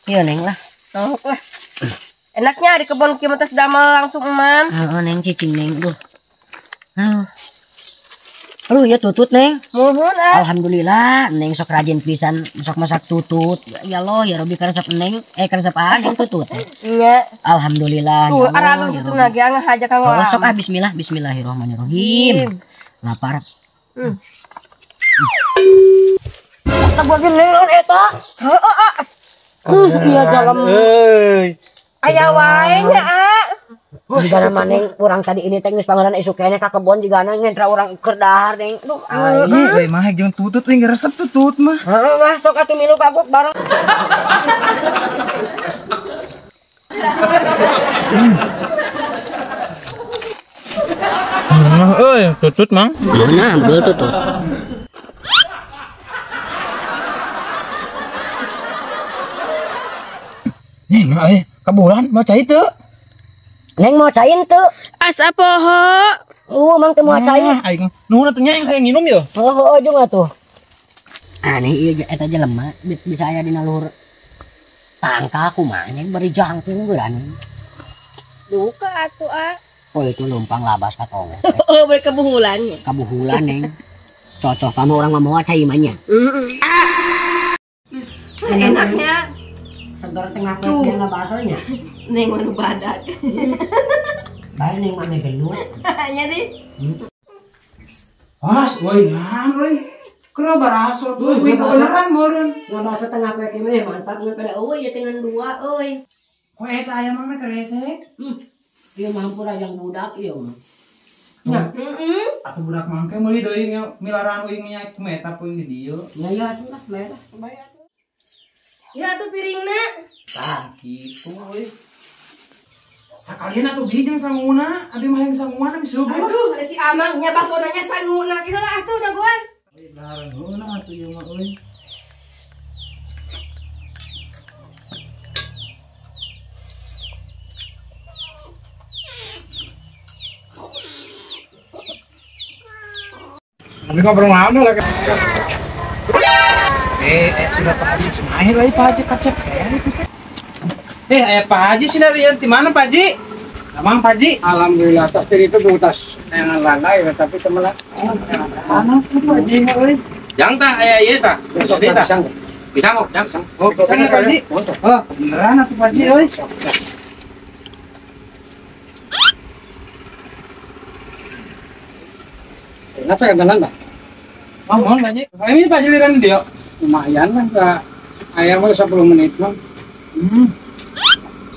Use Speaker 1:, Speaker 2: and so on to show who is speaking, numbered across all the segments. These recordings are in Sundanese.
Speaker 1: Iya Neng lah.
Speaker 2: Sok lah. Enaknya di kebun kieu teh damel langsung emam.
Speaker 1: Heeh Neng cicing Neng duh. Aduh. Aduh ya tutut Neng.
Speaker 2: Muhun ah.
Speaker 1: Alhamdulillah Neng sok rajin pisan sok masak tutut. Ya Allah ya Robi karesep Neng karesep ah Neng tutut.
Speaker 2: Iya.
Speaker 1: Alhamdulillah.
Speaker 2: Tuh aralung tutut lagi ngahaja ka
Speaker 1: ngora. Sok ah bismillah bismillahirrahmanirrahim. Lapar. Tebogin Neng lawan eta.
Speaker 2: Heeh ah. Iya dalam.
Speaker 3: Euy.
Speaker 2: Aya wae nya ah.
Speaker 1: Jigana maneng urang tadi ini teh geus pangeran isuk keneh ka kebon jigana ngentra urang keur dahar Neng. Duh
Speaker 3: aing euy mah jeung tutut euy resep tutut mah.
Speaker 1: Heeh mah sok atuh milu kagok bareng.
Speaker 3: Nah euy tutut mang.
Speaker 1: Mana betul tutut.
Speaker 3: Nih mah euy kabulan mau cai teu?
Speaker 1: Neng mau cain tuh.
Speaker 2: Asa poho.
Speaker 1: Mang teu mau cai.
Speaker 3: Aing nuhun atuh nya hayang nginum ye.
Speaker 1: Heeh jeung atuh. Aneh ieu eta jelema bisa aya dina luhur tangka kumaha nya bari jangkung geuran.
Speaker 2: Duka atuh ah.
Speaker 1: Oh itu lumpang labas ka tong.
Speaker 2: Oh bari kabuhulan nya.
Speaker 1: Kabuhulan Neng. Cocok kamu orang mah moal cai mah nya.
Speaker 2: Heeh. Enaknya
Speaker 1: segar tengah poe dia ngabasonya.
Speaker 2: Neng mah nu badak.
Speaker 1: Bae Neng mah gendut.
Speaker 2: Nya di.
Speaker 3: Pas euy ngan euy. Keur baraso tuh euy beneran meureun.
Speaker 1: Ngabaso tengah poe kieu mah mantap ngan pada euy ya dengan dua euy.
Speaker 3: Kok eta aya mah keresek?
Speaker 1: Ieu mah hampura jang budak ieu mah.
Speaker 3: Nah, heeh. Atuh budak mangke meuli deui milaraan euy minyak kumeta poe di dieu.
Speaker 1: Nya ya atuh lah merah bae atuh.
Speaker 2: Ya atuh piringna.
Speaker 3: Tah kitu euy. Sakalian atuh beli jeung sanguna, abi mah hayang sanguna geus leubeut.
Speaker 2: Aduh, ada si Amang nya basona nya sanguna kitu lah atuh dagoan.
Speaker 3: Euy dahareun heuna atuh ieu mah euy. Abi ngobrol naon lah. Sudah Pak Haji Ismail lagi Pak Haji kacep Pak Haji sinarian di mana Pak Haji? Amang Pak Haji?
Speaker 4: Alhamdulillah tas diri itu tas yang lanai tapi temelan.
Speaker 3: Mana Pak Haji euy?
Speaker 5: Jang tah aya ieu tah. Jadi tah. Pisang kok, jang.
Speaker 3: Oh, pisang Pak Haji. Oh, beneran atuh Pak Haji euy.
Speaker 4: Enak saya beneran tah.
Speaker 3: Oh, mohon Pak Haji. Ini Pak Haji liran dia.
Speaker 4: Lumayan lah, Kak. Ayam mah 10 menit mah.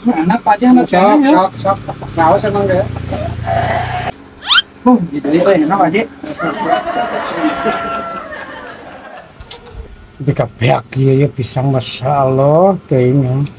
Speaker 3: Anak Pak Haji anak
Speaker 4: sok sok sok saus emang deh.
Speaker 3: Gitu ya enak Pak Haji.
Speaker 4: Dikabeak ieu ya pisang masyaallah teuing.